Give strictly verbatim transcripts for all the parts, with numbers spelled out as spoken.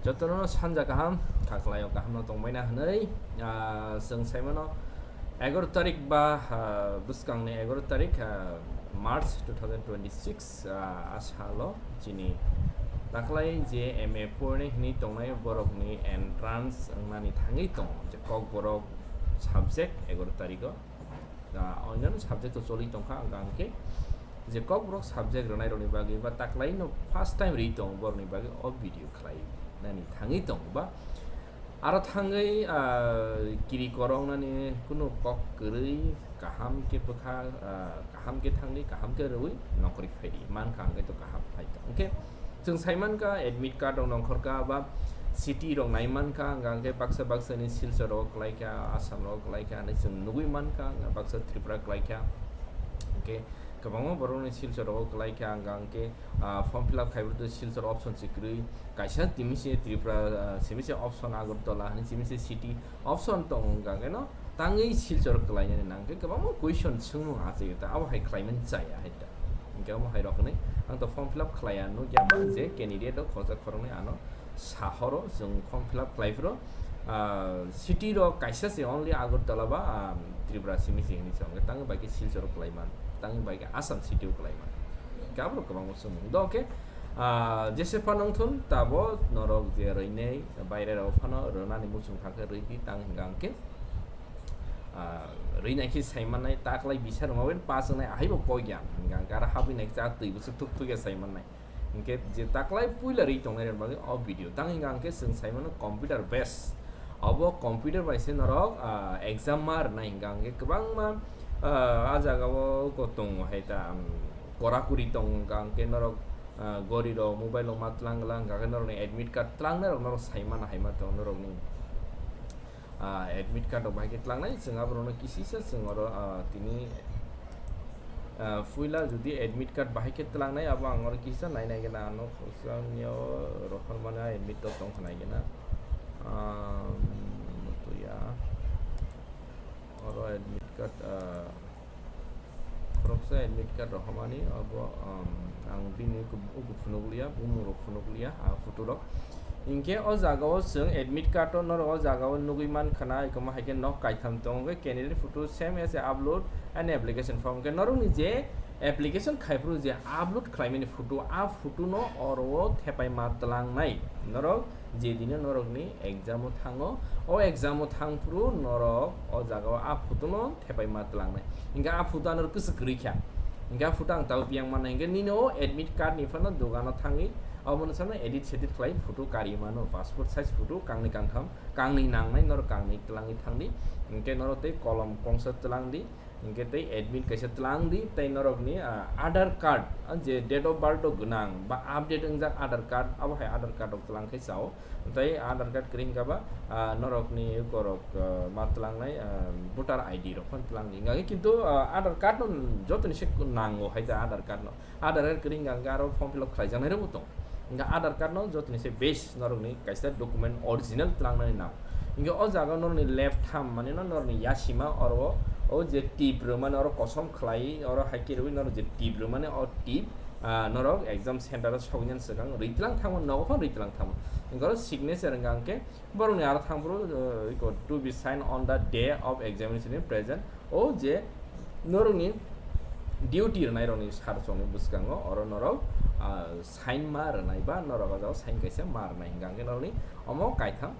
Jotono sanja kaham, khaklai o kaham no tongbaina hwnwi, ah, chwng saimano egaro tarik ba, ah, bwskangni egaro tarik, ah, March two thousand twenty-six, ah, a salo chini taklai je M A four ni hwnwi tongnai borokni entrance wngnani thangwi tongo, je Kokborok subject egaro tariko. Ah, onyaino subject o choli tongkha, ang hwnkhe je Kokborok subject rwnairokni bagwi ba taklaino first time rwi tongo borokni bagwi o video khlai nani thangwi tongo ba aro thangwi, ah, kiri koroknani kunu kok kwrwi kaham khe bwkha, ah, kaham khe thangwi kaham khe rwui nongkhorwi phaidi mankha, hwnkhe to kaham phai tong. Hwnkhe chwng saimankha admit card rok nongkhorkha ba city rok naimankha, hwnkha hwnkhe baksa baksa ni Silchar rogo kwlaikha, Assam rogo kwlaikha hinwi chwng nugwi mankha, baksa Tripura kwlaikha. Hwnkhe kwbangma borokni Silchar rogo kwlaikha, hwnkha hwnkhe, ah, form fill up khaibrwtwi Silchar option se kwrwi, kaisa timi se Tripura, ah, simi se option Agartala hinwi simi se city option tongo, hwnkha hwnkhe no tangwi Silchar kwlainani nang khe kwbangma question swngmung achai ta, abo hai khlaimani chaya hai ta. Hwnkhe omo hai rok hwnwi ang to form fill up khlaiya nukya ba je candidate rok khoroksa khoroknwi ano sahoro chwng form fill up khlai phuru, ah, city rok kaisa se only Agartala ba, ah, Tripura simi se hinwi se hwnkhe tangwi bai khe Silchar o kwlaiman, tangwi bai khe Assam city o kwlaiman. Hwnkhe aborok kwbangma swngmung do khe, ah, jese phano wngthun tabo norok je rwinai baire rok phano rwnani muchung kha khe rwidi tang hwnkha hwnkhe, ah, rwinai khe sai mannai, taklai bisa rwma bai pass wngnai ahaibo kok ya hwnkha hwnkhe aro habwi nai khe ah twi bwswk thuk thuk ya sai mannai. Hwnkhe je taklai puila rwi tongnai rok bagwi o video tang hwnkha hwnkhe chwng sai mano computer base. Obo computer bai se norok, ah, exam ma rwnai hwnkha hwnkhe kwbangma, ah, ah jagao ko tongo hai ta, um, korakuri tongo hwnkha hwnkhe norok, ah, gori rok mobile rok ma tlang gla hwnkha khe norokni admit card tlangnai rok norok sai mano hai ma tongo norokni. Ah, admit card rok bahai khe tlangnai, chwng aborokno kisisa chwng oro, ah, tini, ah, puila jodi admit card bahai khe tlangnai, abo ang oro kisa nai nai gana, ano khoroksa mio rohor mani admit card tong kha nai gana. Ah, mutuya oro admit card, ah, Khoroksa admit card rohormani, abo, um, ang bini uku, uku phunukliya, bumung rok phunukliya, ah, photo rok. Hinkhe o jaga o chwng admit card o norok o jaga o nugwi mankha na, ikomo hai khe nok kaitham tongo, hwnkhe candidate photo same as a upload and application form. Hwnkhe norokni je application khai phuru je upload khlaimani photo, a photo no oro o thepai ma tlangnai norok. Je dino norokni exam o thango, o exam o thang phuru norok o jaga o a photo no thepai ma tlangnai. Hingke a photo ano kwchwk kwrwi kha. Hingke a photo ang tabuk yang mannai. Hingke nini o admit card ni phano dogan o thangwi abono sano edit sedit khlai photo karwi mano. Passport size photo kangni kangtham, kangni nangnai norok kangni twlangwi thangdi. Hingke norok tei kolom kongsa twlangdi. Hingke tei admit kaisa tlang di, tei norokni, ah, Aadhaar card, ah, je date of birth o gwnang ba update wngjak Aadhaar card, abo hai Aadhaar card rok tlang khai chao. Tei Aadhaar card kwrwi hwnkha ba, ah, norokni borok, ah, ma tlangnai, ah, voter I D rok phano tlang di. Hingkha khe kintu, ah, Aadhaar card no jotoni se nango hai ta Aadhaar card no. Aadhaar card kwrwi hwnkha hwnkhe aro form fill up khlaijaknai rokbo tongo. Hwnkhe Aadhaar card no jotoni se base norokni kaisa document original tlangnani nango. Hwnkhe o jaga norokni left thumb mane no norokni yasima oro o je tip rwmani oro kosom khlai oro hai khe rwui norok je tip rwmani o tip, ah, norok exam center o soknani swkang rwitlang thangma nogo phano rwitlang thangma. Hwnkhe oro signature hwnkha hwnkhe borokni aro thangphuru, uh, iko to be signed on the day of examination in present. O je norokni duty rwnairokni sar chongni bwskango oro norok, ah, sign ma rwnai ba norok o jaga sign kaisa ma rwnai hwnkha hwnkhe norokni omo kaitham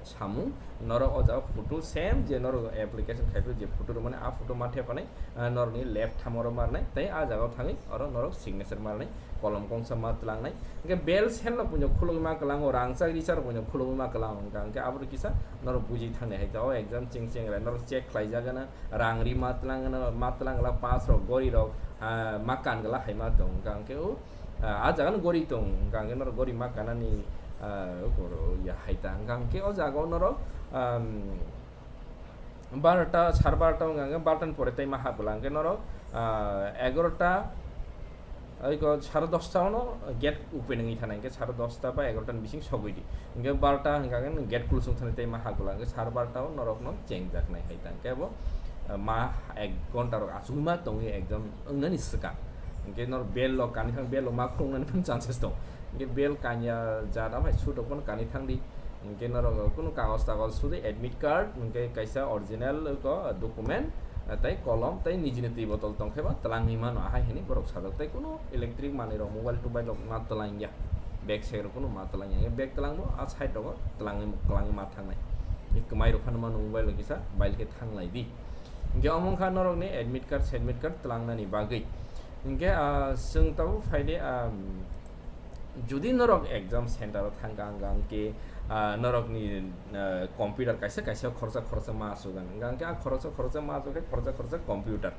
samung norok o jaga photo same je norok application khai phuru je photo rwmani a photo ma thepanai, ah, norokni left thumb oro ma rwnai tei a jaga o thangwi oro norok signature ma rwnai kolom kongsa ma tlangnai hwnkhe bell sel rok buino khulugwi ma kwlango rangchak richak rok buino khulugwi ma kwlango hwnkha hwnkhe aboni kisa norok buji thangni hai ta o exam cheng cheng rai norok check khlaijak gana. Rang ri ma tlang gana, ma tlang gala pass rok, gori rok, ah, ma kan gala hai ma tong hwnkha hwnkhe o, ah, a jaga no gori tong hwnkha hwnkhe norok gori ma kanani, ah, ya hai ta hwnkha hwnkhe o jaga o norok, um, barota, sar barota wngkha hwnkhe barota ni pore tei ma hap gala hwnkhe norok, ah, egarota, Oiko sare dosta ono gate open wngwi thana, hwnkhe sare dosta ba egarota ni bising sogwi di. Hwnkhe barota hwnkha khe nwng gate kulusung thani tei ma hap gula, hwnkhe sare barota o norok no chengjaknai hai ta. Hwnkhe bo, eh, ma ek ghonta rok achugwi ma tongwi exam wngnani swkang. Hwnkhe norok bell rok kanwi thang, bell rok ma khulungnani phano chances tong. Hingke bel kanya jat amhai sutok phano kani thangdi. Hingke norok kunu kagos tagos sudi, admit card, hingke kaisa original ko document, tei kolom, tei nijini twi botol tongkhe ba twlangwi mano, ahai hwnwi borok sajak. Tei kunu electric manwi rok, mobile tobail rok ma twlangya, bag sek rok kunu ma twlangya. Hingke bag twlangbo a side rogo twlangwi, twlangwi ma thangnai. Hingke kwmai rok phano mano mobile rok kisa bail khe thanglaidi. Hingke omo wngkha norokni admit card, admit card twlangnani bagwi. Hingke, ah, chwng tabuk phaidi, ah, jodi norok exam center o thangkha, hingka hingke, ah, norokni, ah, computer kaisa kaisa khoroksa khoroksa ma asuk, hingka hingke a khoroksa khoroksa ma asuk khe khoroksa khoroksa computer.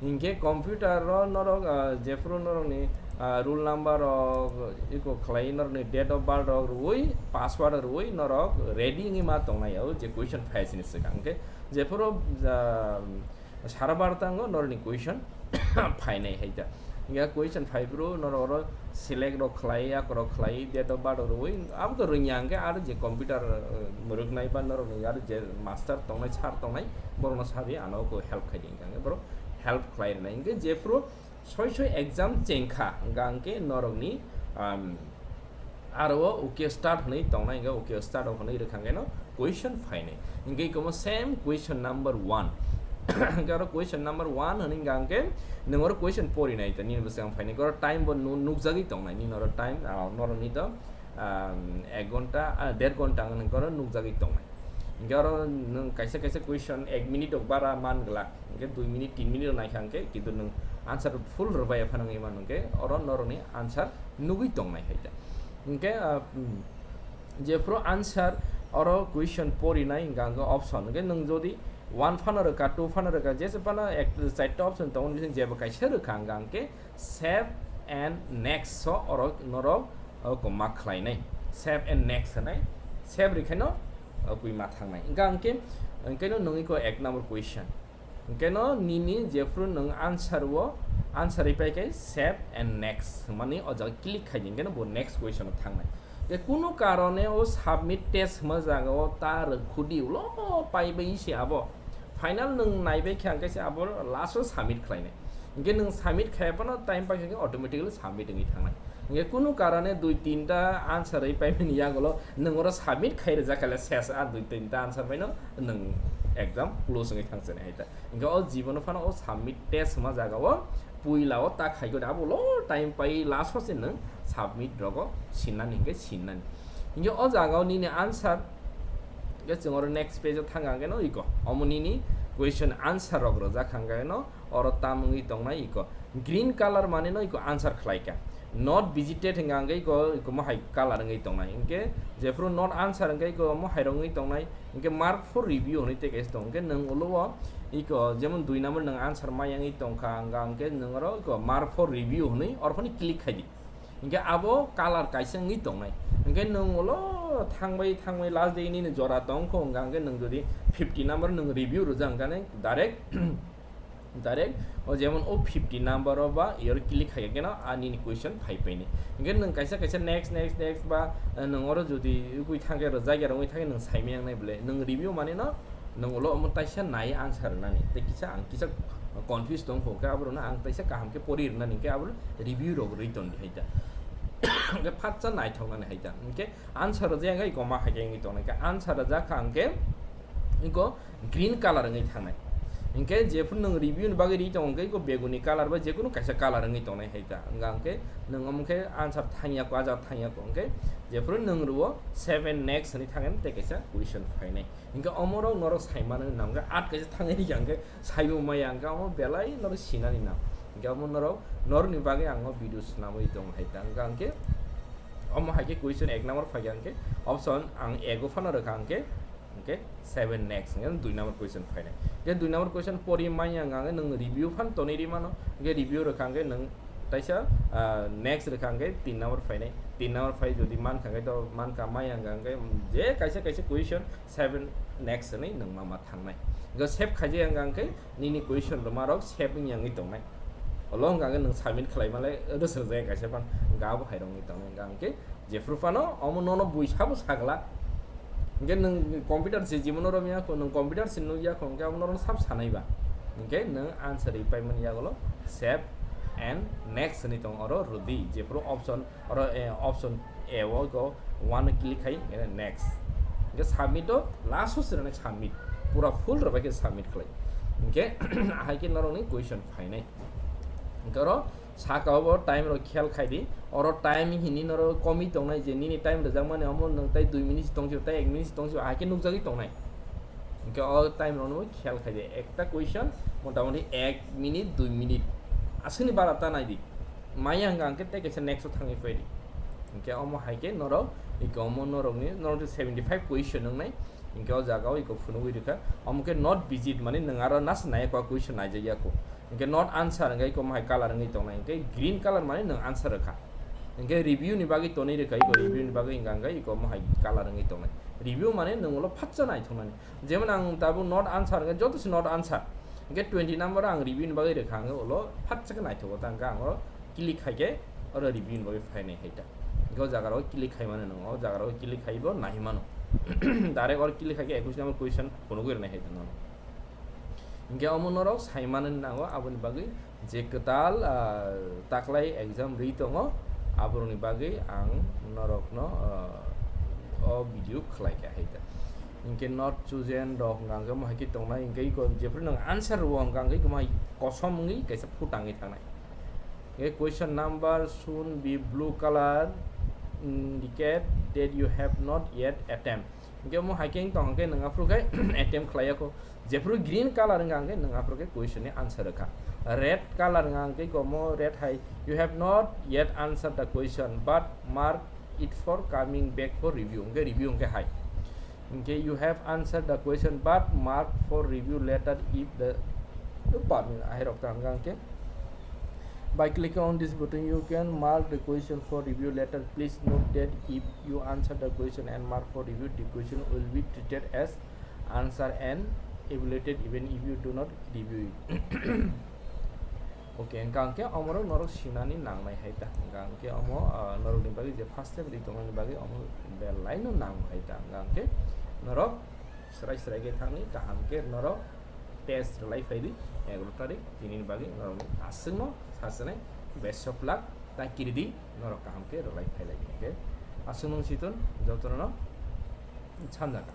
Hingke computer o norok, ah, jephuru norokni, ah, roll number rok, iko khlai norokni date of birth rok rwui, password rwui norok ready wngwi ma tongnai, o je question phai sini swkang. Hingke jephuru, ah, sara bartango norokni question phainai hai ta. Hingke question phai phuru norok oro select rok khlai, yak rok khlai, date of birth rok rwui, abo to rwngya hingke aro je computer, ah, mwrwknai ba norokni aro je master tongnai, sir tongnai, borokno sabi ano ko help khai di hingka hingke borok help khlai rwnai. Hingke jephuru soi soi exam chengkha, hingka hingke norokni, um, aro o OK start hwnwi tongnai, hingke OK start o hwnwi rwkha hingke no question phainai. Hingke ikomo same question number one. Hingke aro question number one hwnwi hingka hingke nwng oro question porinai ta nini bwskango phainai, oro time bo nu-, nukjagwi tongnai, nini oro time, ah, norokni to, um, ek ghonta, ah, der ghonta hwnwi oro nukjagwi tongnai. Hingke oro nwng kaisa kaisa question ek minute rok bara man glak, hingke dui minute, tin minute rok naikha hingke, kintu nwng answer full rwbai phano wngwi mano, hingke oro norokni answer nugwi tongnai hai ta. Hingke, ah, um, jephuru answer oro question porinai hingka hingke option, hingke nwng jodi one phano rwkha, two phano rwkha, jesa phano ek, charta option tongo, nini jeba kaisa rwkha hingka hingke save and next so oro norok, o, ko ma khlainai, save and next hwnai, save rikhaino, o, kwi ma thangnai. Hingka hingke, hingke no nwngwi ko ek number question. Hingke no nini jephuru nwng answer o, answer ripai khe save and next hwnmani o jaga click khai di, hingke no bo next question o thangnai. Je kunu karone o submit test hwnma jaga o ta rwkhudi ulo pai bai se abo. Final nwng naibai khe hingke se abo last o submit khlainai. Hingke nwng submit khai phano time pai khe automatically submit wngwi thangnai. Hingke kunu karone dui tinta answer ri paimani yagulo nwng oro submit khai rwjak khe le ses a dui tinta answer bai no nwng exam close wngwi thang chani hai ta. Hingke o jibono phano o submit test hwnma jaga o puila o ta khai khe abo lo time pai last o se nwng submit rogo sinnani hingke sinnani. Hingke o jaga o nini answer hingke chwng oro next page o thang khe no iko omo nini question answer rok rwjak kha hingke no oro tam wngwi tongnai iko green color mane no iko answer khlai kha. Not visited hingka hingke iko, iko mohai color wngwi tongnai. Hingke jephuru not answer hingke iko mohai rok wngwi tongnai. Hingke mark for review hwnwi tei kaisa tong. Hingke nwng ulo o iko jemon dui number nwng answer maya wngwi tongkha, hingka hingke nwng oro iko mark for review hwnwi oro phano click khai di. Hingke abo color kaisa wngwi tongnai. Hingke nwng ulo thangbai thangbai last day nini jora tongkho, hingka hingke nwng jodi fifty number nwng review rwjak hingkhe direct direct o jemon o fifty number o ba iyar click khai khe no a nini question phai painai. Hingke nwng kaisa kaisa next, next, next ba, eh, nwng oro jodi ugui thangkhe rwjak ya rwngwi thangkhe nwng saimaya wngnai bwle. Nwng review mane no nwng ulo omo taisa nai answer rwnani. Tei kisa ang kisa confuse tong kho, hingke aborokno ang taisa kaham khe pori rwnani, hingke abo review rok rwi tongdi hai ta. Hingke phatsa naithoknani hai ta. Hingke answer rwjak ya wngkha iko ma hai khe wngwi tongnai. Hingke answer rwjak kha hingke iko green color wngwi thangnai. Hingke jephuru nwng review ni bagwi ri tongo, hingke iko beguni color ba jekunu kaisa color wngwi tongnai hai ta. Hingka hingke nwng omo khe answer thangya ko, a jaga thangya ko, hingke jephuru nwng rwo seven next hwnwi thangkhe tei kaisa question phainai. Hingke omorok norok saimano nangkhe at kaisa thangwi rikha, hingke saibo maya, hingke omo belai norok sinani nang. Hingke omo norok, norokni bagwi ang o video swnamwi tongo hai ta. Hingka hingke omo hai khe question ek number phaikha, hingke option ang ego phano rwkha, hingke Hingke seven next, hingke dui number question phainai. Hingke dui number question pori manya hingka hingke nwng review phan tonwi ri mano. Hingke review rwkha hingke nwng taisa, ah, next rwkha hingke tin number phainai. Tin number phai jodi mankha hingke to mankha, maya hingka hingke je kaisa kaisa question seven next hwnwi nwng ma ma thangnai. Hingke save khaijak hingka hingke nini question rwma rok save wngya wngwi tongnai. Olo hingka hingke nwng submit khlai malai rwsajak kaisa phan hingke abo hai rok wngwi tongnai hingka hingke Jephru phano omo nono bui sabo sagla. Hingke nwng computer se jimano romya kho, nwng computer se nukya kho, hingke abo norok sab sanai ba. Hingke nwng answer ri paimani yagulo save and next ni tong oro rwdi, jephuru option oro, eh, option A o go one click khai, eh, next. Hingke submit o last o sirane submit, pura full rwbai khe submit khlai. Hingke hai khe norokni question phainai. Hingke oro saka o bo time rok khel khai di, oro time hini norok komi tongnai, je nini time rwjakmani omo nwng tai dui minute tongsi, tai ek minute tongsi, hai khe nukjagwi tongnai. Hingke o time rokno khel khai di, ekta question motamoti ek minute, dui minute, aswkni bara ta nai di. Maya hwnka hwnkhe tei kaisa next o thangwi phai di. Hingke omo hai khe norok, iko omo norokni, norok seventy five question wngnai. Hingke o jaga o iko phunugwi rwkha. Omo khe not visit mani nwng aro nasa nai kho, question naijak ya kho. Hingke not answer hingke iko omo hai color wngwi tongnai. Hingke green color mani nwng answer rwkha. Hingke review ni bagwi tonwi rwkha, iko review ni bagwi hingka hingke iko omo hai color wngwi tongnai. Review mani nwng ulo phatsa naithoknani. Jemon ang tabuk not answer hingke joto se not answer. Hingke twenty number ang review ni bagwi rwkha, ang ulo phatsa khe naithogo ta, hingke ang oro click khai khe oro review ni bagwi phainai hai ta. Hingke o jaga rok click khai mano nwng, o jaga rok click khai bo nai mano. Direct oro click khai khe ekwis number question phunugwi rwnai hai ta nono. Hingke omo norok sai manani nango, aboni bagwi je kwtal, ah, taklai exam rwi tongo, aborokni bagwi ang norokno, ah, o video khlai kha hai ta. Hingke not chosen rok hingka hingke omo hai khe tongnai, hingke iko jephuru nwng answer rwo hingka hingke iko hai kosom wngwi kaisa phutangwi thangnai. Hingke question number should be blue color, indicate that you have not yet attempt. Hingke omo hai khe wng tong hingke nwng aphuru khe attempt khlai ya kho. Jephuru green color wngka hingke nwng aphuru khe question ni answer rwkha. Red color wngka hingke iko omo red hai, you have not yet answered the question but mark it for coming back for review, hingke review hingke hai. Hingke you have answered the question but mark for review later if the, no, pami hai rok ta hingka hingke. By clicking on this button, you can mark the question for review later. Please note that if you answer the question and mark for review, the question will be treated as answer and evaluated even if you do not review it. Okay, hingka hingke omorok norok sinani nangnai hai ta. Hingka hingke omo, ah, norokni bagwi je first step ri tongmani bagwi omo belai no nang hai ta. Hingka hingke norok srai srai khe thangwi kaham khe norok test rwlai phai di, egaroh tarik tini ni bagwi norokni aswkno sasanai best of luck ta kiri di, norok kaham khe rwlai phai lai di. Hingke aswk nung siton jotono no samjak.